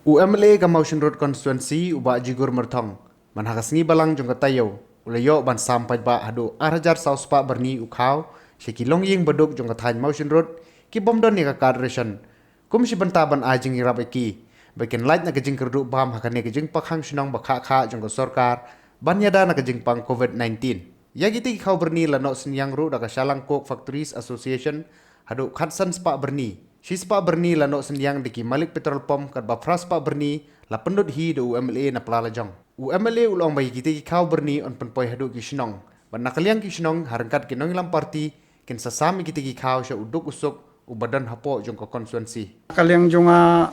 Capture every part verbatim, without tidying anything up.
U M L A ka Mawshynrut constituency u Bah Jigur Myrthong, man ha ka sngi Balang jong ka taïew, u la ïoh ban sam paidbah haduh ar hajar saw spah byrni u khaw sha ki longïing baduk jong ka thaiñ Mawshynrut, ki bym don ïa ka card ration, kum shi bynta ban ai jingïarap ïa ki, ba kin lait na ka jingkyrduh bam ha kane ka jingpakkhang shnong ba khah khah jong ka sorkar ban ïada na ka jingpang covid nineteen. Ïa kita ki khaw byrni la noh synñiang ruh da ka Shallang Coke Factories Association haduh khatsan spah byrni. Shi spah byrni la noh synñiang da ki malik petrol pump, katba phra spah byrni la pynlut hi da u M L A na pla lajong. U M L A u la ong ba ïa kita ki khaw byrni yn pynpoi haduh ki shnong, bad na ka liang ki shnong, ha ryngkat ki nongïalam party, kin sa sam ïa kita ki khaw sha u duk u suk uba don hapoh jong ka constituency. Ka liang jong nga,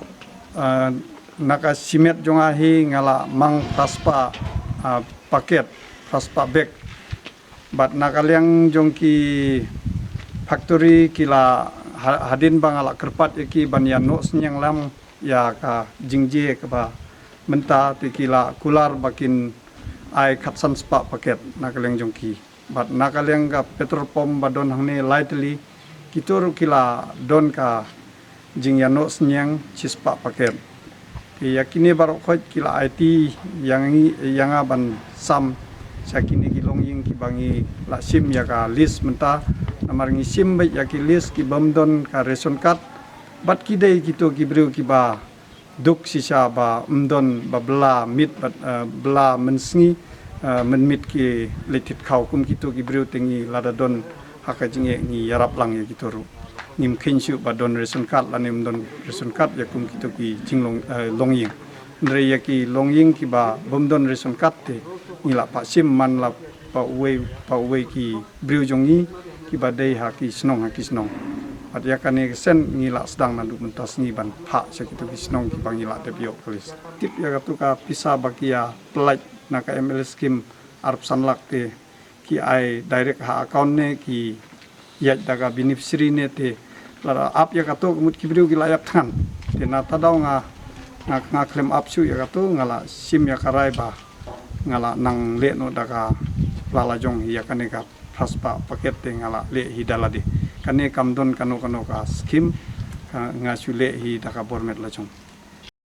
ah, na ka shimet jong nga hi nga la mang phra spah, ah, paket, phra spah bag. Bad na ka liang jong ki factory, ki la ha-, hadien ba nga la kyrpad ïa ki ban ïa noh synñiang lang ïa ka jingjia kaba mynta, te ki la kular ba kin ai khatsan spah paket na ka liang jong ki. Bad na ka liang ka petrol pump ba don hangne lai tylli, kito ruh ki la don ka jingïa noh synñiang shi spah paket. Te ïa kine baroh khoit ki la aiti ïa ngi, ïa nga ban sam sha kine ki longïing kiba ngi la shim ïa ka list mynta. Namar ngi shim beit ïa ki list ki bym don ka ration card, bad ki dei kito ki briew kiba duk shisha ba ym don, ba bylla miet, bad, eh, bylla mynsngi, eh, mynmiet ki leit thied khaw kum kito ki briew. Te ngi lada don ha ka jingeh ngi ïarap lang ïa kito ruh. Ngim kheiñ shuh ba don ration card lane ym don ration card ïa kum kito ki jinglong, eh, longïing. Hynrei ïa ki longïing kiba bym don ration card te ngi la pah shim man la pah uwei pah uwei ki briew jong ngi kiba dei ha ki shnong ha ki shnong. Bad ïa kane ka send ngi la sdang naduh mynta sngi ban phah sha kito ki shnong kiba ngi la dep ïoh ka list. Tip ïa kato ka pisa ba ki ïa pynlait na ka M L A scheme arphew san lak te ki ai direct ha account ne ki ïaid da ka beneficiary ne, te lada ap ïa kato ka mut ki briew ki la ïap thngan. Te na ta daw nga, nga, nga khlem ap shuh ïa kato, nga la shim ïa ka rai ba nga la nang leh noh da ka pla lajong hi ïa kane ka phra spah paket, te nga la leh hi da lade. Kane kam don kano kano ka scheme, ka nga shu leh hi da ka bor met lajong.